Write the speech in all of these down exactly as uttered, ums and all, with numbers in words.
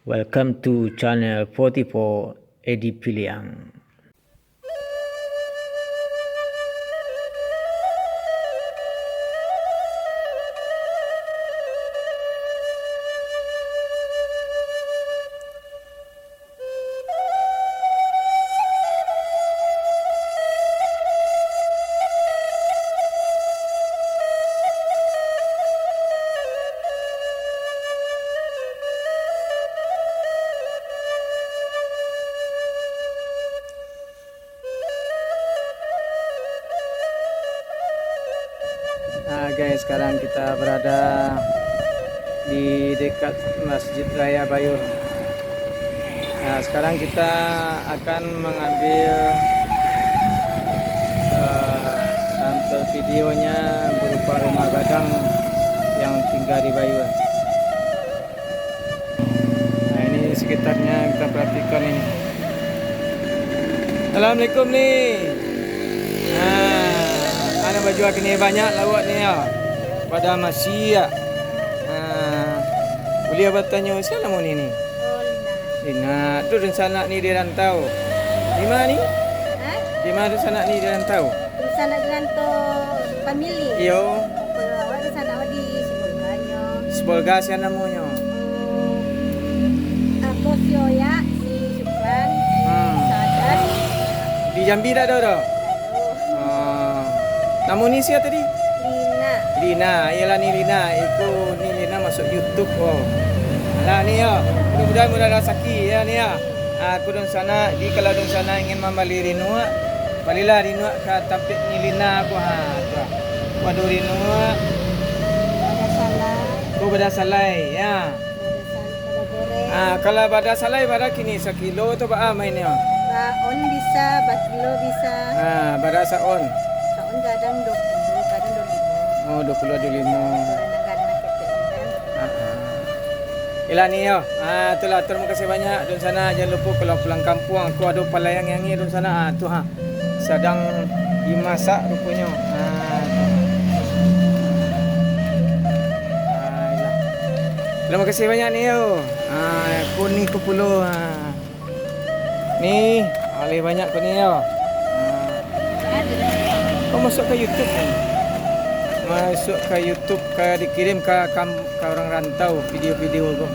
Welcome to channel forty-four, Edi Piliang. Nah, guys, sekarang kita berada di dekat Masjid Raya Bayua. Nah, sekarang kita akan mengambil, eh, sampel videonya berupa rumah gadang yang tinggal di Bayua. Nah, ini sekitarnya kita perhatikan ini. Assalamualaikum ni. Nah, anak baju kini banyak lauak ni ya. Pada masih ya. Nah, boleh batanyo, sia namo ni ni? Oh, Lina. Lina, tu dunsanak ni di rantau. Di ma ni? Hah? Di ma dunsanak ni di rantau? Dunsanak di rantau famili. Iyo. Kalau awak dunsanak awak di Sibolga nyo. Sibolga sia namonyo? Oh, ako si Oyak, si Supran, si Hmm. Sadan. Di Jambi dak ado doh? Dak ado. Ah. Namo ni sia tadi? Lina. Lina, iyolah ni Lina. Iko ni Lina masuk YouTube ko. Lah ni yo. Mudah-mudahan murah rasaki yo ni yo. Ah, aku dunsanak, jadi kalau dunsanak ingin mambali rinuak, balilah rinuak ka tampek ni Lina ko. Ha, tu ah. Waduh rinuak. Bada salai. Ko bada salai, ya. Bada sal-, bada goreng. Ah, kalau bada salai bara kini sakilo tu baa mainnyo? Ba-on bisa, bakilo bisa. Ah, bara sa-on? Sa-on kadang dua puluh, kadang dua puluh lima. Oh, dua puluh, dua puluh lima. Kadang-kadang ketek kan. Ah, ah. Ilah ni yo. Ah, itulah, terima kasih banyak dunsanak. Jangan lupa kalau pulang kampuang, aku ado palayang yang ni dunsanak. Ah, tu ha. Sadang dimasak ruponyo. Ha, tu. Ha, iyolah. Terima kasih banyak ni yo. Ha, ko ni ko pulo. Ha. Ni, alih banyak ko ni yo. Ha. Kau masuk ka YouTube ni. Masuk ka YouTube, ka dikirim ka kam-, ka urang rantau video-video ko.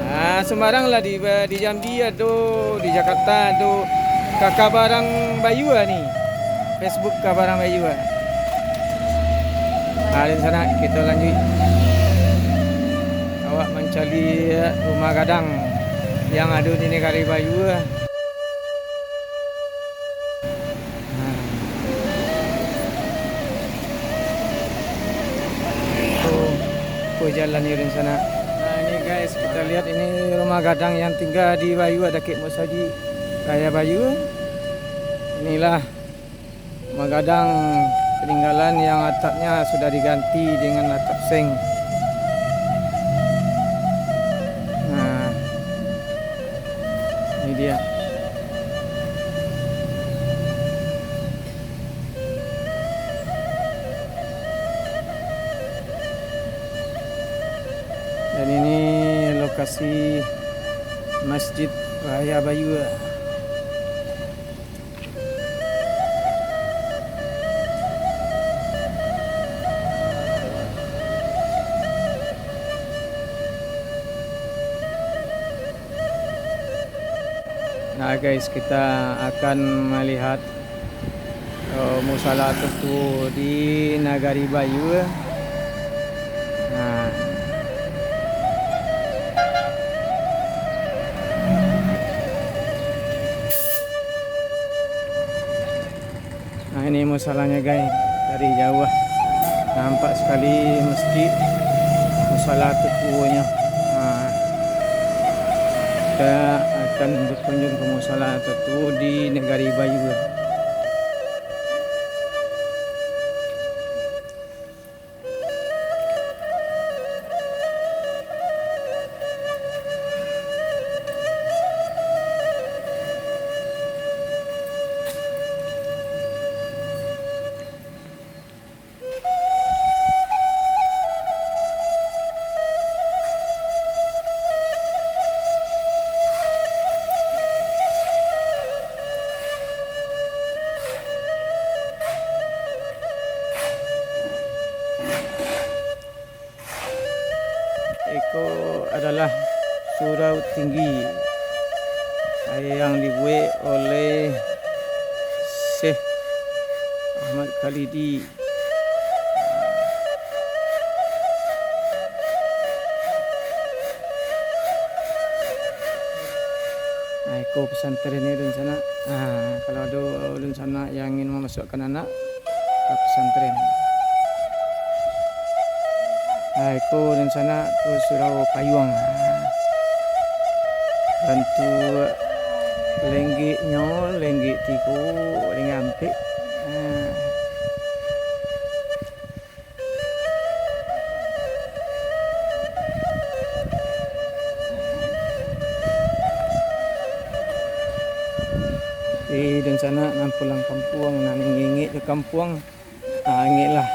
Ah, sumbarang lah di, di Jambi ado, di Jakarta ado. Ka Kabarang Bayua ni. Facebook Kabarang Bayua. Ah, di sana kita lanjut. Awak mancari rumah gadang yang ado di Nagari Bayua. Nah. Ko, ko jalan ni dunsanak. Nah, ini guys, kita lihat ini rumah gadang yang tinggal di Bayua, dakek Musajik Raya Bayua. Inilah rumah gadang peninggalan yang atapnya sudah diganti dengan atap seng. Nah, ini dia. Dan ini lokasi Masjid Raya Bayua. Nah, guys, kita akan melihat, eh, musala tertua di Nagari Bayua. Nah. Nah, ini musalanya, guys. Dari jauah nampak sekali masjid, musala tertuonyo. Nah, kita akan berkunjung ke musala tertua di Nagari Bayua. Surau Tinggi, yang dibuek oleh Syekh Ahmad Khalidi. Nah, iko pesantren ni, dunsanak. Nah, kalau ado dunsanak yang ingin mamasuakkan anak ka pesantren. Nah, iko dunsanak tu Surau Payuang. Bantuak lenggeknyo, lenggek tigo, lenggek ampek. Nah. Eh, dunsanak, nan pulang kampuang, nan ingek-ingek jo kampuang, ah, ingeklah